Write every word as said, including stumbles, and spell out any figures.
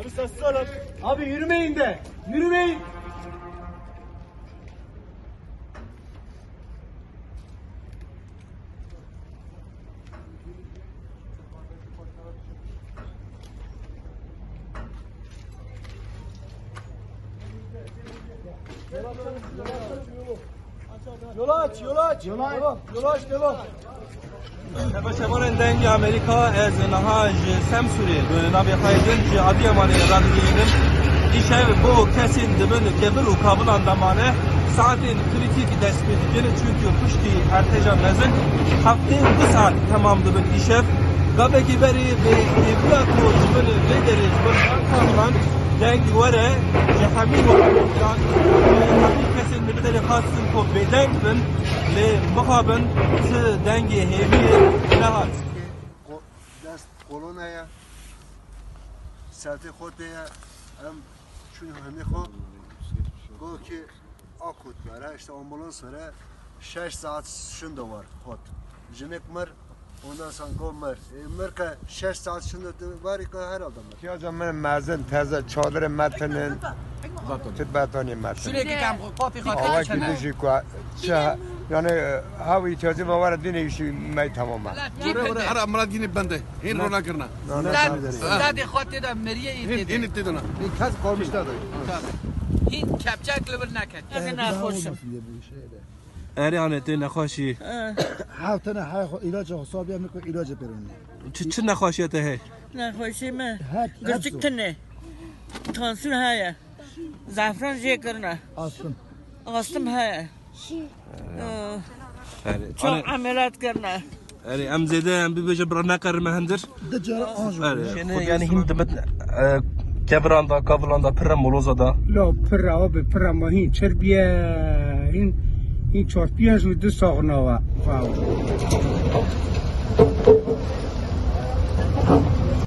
Abi sessiz olun. Abi yürümeyin de. Yürümeyin. Yol aç, yol aç. Yol aç. Devam, yol aç, devam. Şeveşevanên Dengê Amerîka, ez niha ji Semsûrê, bi navê xwe din ji Adiyamanê re digihînim. Îşev bo kesên di bin kevir û kavilan de mane, saetên krîtîk dest pê dikin, çunku piştî artêşa mezin heftê û du saet temam dibin îşev. Gavekî berê vê hêviya ku ji bin vê derê, ji bin van kavilan deng were, ji hemî welatî Îran, hemî kesên li vê derê xwestin ku bêdeng bin, lê mixabin ti dengê hêviyê nehat. Ko-, dest kolon heye, sertê xortê ye, em çûn hemî xwe, go ki akut were, işte ambulans were, şeş saat şindo war xort. Jinik mir, ondan sonra go mir. E, mir ke şeş saat şindo te var, ke herhalde mir. Piyaca min mezin, teze, çadırê metinin, tut betonê metin. Şuraya ki kam, papi Awa xatir ki çene. Dijî ku çi, yani, e, hev îhtiyacı ve var dine işi mey tamam. Were, were, her amra dînê bende. Hên rona kirina. Na, na, Dad, na, na. Dadê xwe tê de meriye yê Hên, tê de. Hên tê de na. Kes kalmış da da. Hîn kepçek li vir neket. Ez ê nexweşim. Erê, anê tê nexweşî. Hafta ne hay ilaç, hesabı ne ilaç yapıyorum. Çi, çi nexweşiye te hey? Nexweşî me. Hep, hep Girçik zor. Tine. Tansiyon heye. Zafran jê kirine. Astım. Astım heye. Ee, Erê, Çok anê, ameliyat kirine. Erê, em zêde em bibêje bira neqerime hindir. Di cara anjo. Erê, Şene, yani hîn dibit, e, keviran da, kavilan da, pirre moloza da. Lo pirre, o bi pirre ma hîn çirbiye, hîn, hîn çorpiye ju di soxna wa. Wow.